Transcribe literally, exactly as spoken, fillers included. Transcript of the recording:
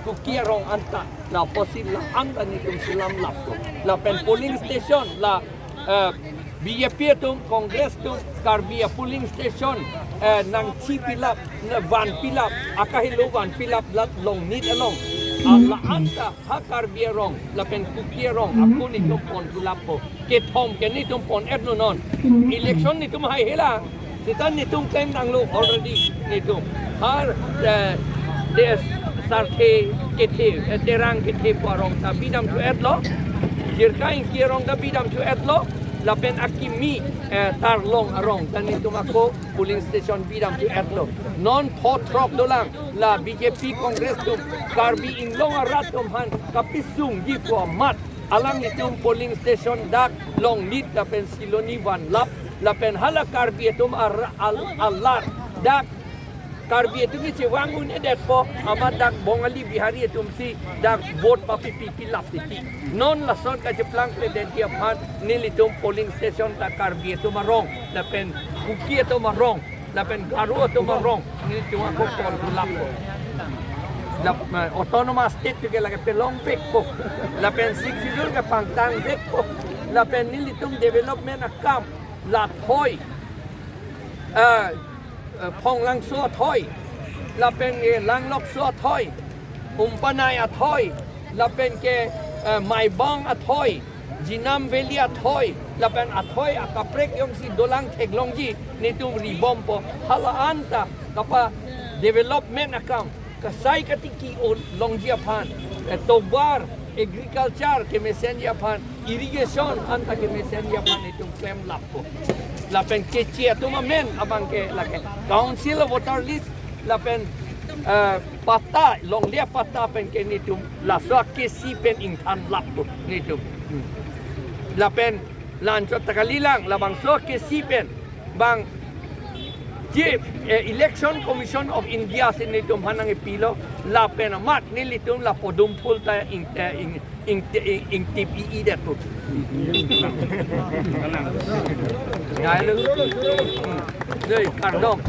Kuki arong anta, la apotsi la anta netum selam lappo. Lapen polling station la, eh, B J P atum, Congress atum, Karbi a-polling station, eh, nangchipilap, nangvanpilap, akahelo vanpilap, la Longnit along. Ah, la anta ha Karbi arong lapen Kuki arong ako netum ponpilappo. Kethom ke netum pon-etlo non. Election netum hai hela. Seta netum klem nanglo already netum. Har, eh, de Sarthe Kethe, eh, Terang Kethe pu arong ta bidam thu-etlo. Jirka Ingti arong ta bidam thu-etlo. Lapen akimi, eh, Tarlong arong ta netum ako polling station bidam thu-etlo. Non pho throk dolang la B J P Congress atum Karbi Anglong arat atum aphan kapisungji pu amat alanglitum polling station dak Longnit lapen Siloni vanlap, lapen hala Karbi atum ar-, al-, alar dak Karbi atum kechevang un-edetpo, amat dak Bongali Bihari atumsi dak vote papipi pilap titi. Non lason kacheplangkledetji aphan nelitum polling station ta Karbi atum arong lapen Kuki atum arong lapen Garo atum arong nelitum ako ponpilappo. Lap-, eh, autonomous state ke lake pelongvekpo. Lapen Sixth Schedule ke pangtangvekpo. Lapen nelitum development akam la athoi, eh, eh, Phonglangso athoi, lapen, eh, Langlokso athoi, Umpanai athoi, lapen ke, eh, Maibang athoi, Jinam Valley athoi, lapen athoi akaprek jongsi dolang theklongji netum ribompo. Hala anta kapa development akam kasai katiki un longji aphan, eh, tovar agriculture kemesenji aphan, irrigation anta kemesenji aphan netum klemlappo. Lapen keche atum amen abang ke lake Council of Voter List lapen, eh, patta, longle patta pen ke netum laso akesi pen ingthanlappo netum. Hmm. Lapen la-anchot ta kalilang, labangso akesi pen bang je, eh, Election Commission of India si netum aphan nangkepilo, lapen amat nelitum lapu dumphul ta ing, eh, ing, ing, ing, ingtip i-edetpo. Nai lo. Dei, kardom.